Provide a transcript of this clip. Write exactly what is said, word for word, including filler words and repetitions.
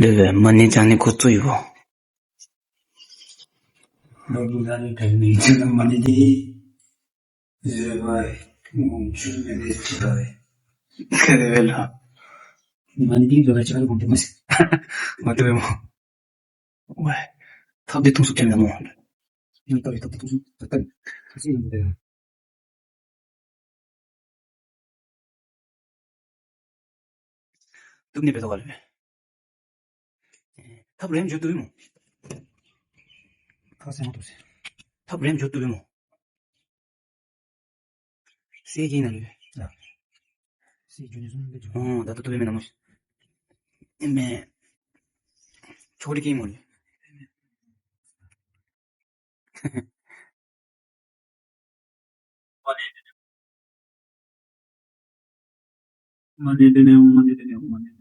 ལོས་སྦེ་མ་ཎི་བགྱང་ནི་འགོ་བཙུགས་ཡི་བོ། ལོ་ལོ་ལ་ནི་བགྱང་ནི་བགྱང་ན་མ་ཎི་འདི་ཟེར་བ་ངོ་ཆུ་མེད་པའི་ཁྲི་ཁ་བས། ཁ་རེ་བས་ལ། མ་ཎི་འདི་ལོ་ལ་ཅི་ག་ལ་གོམས་ཏེ་མ་སི། མ་ཏོ་བས་མོ། ཝའི། ཐབས་འདི་ཐུང་སུ་ཅན་ལ་མོ། ཡང་ལྟ་བའི་ཐབས་འདི་ཐུང་སུ་ད་ལྟ་ཁ་སི་ཡང་འདི། བཏུབ་ནི་འབད་དོ་ག་ལས། ཐབས་རེམ་འགྱོ་བཏུབ་མོ། ཐབས་སེ་མ་བཏུབ་སེ། ཐབས་རེམ་འགྱོ་བཏུབ་མོ། སེ་གི་ན་ལུ། ཡ། སེ་འགྱོ་ནི་སོང་འབད་འགྱོ། ཨོ་ད་ལྟོ་བཏུབ་མེན་ན་མོ་ཤིག། ཨེ་མེ། ཆོག་རི་ཀི་མོ་ལུ། མ་ཎི་བགྱང་ནི་མ་ཎི་བགྱང་ནི་མ་ཎི་བགྱང་ནི་མ་ཎི།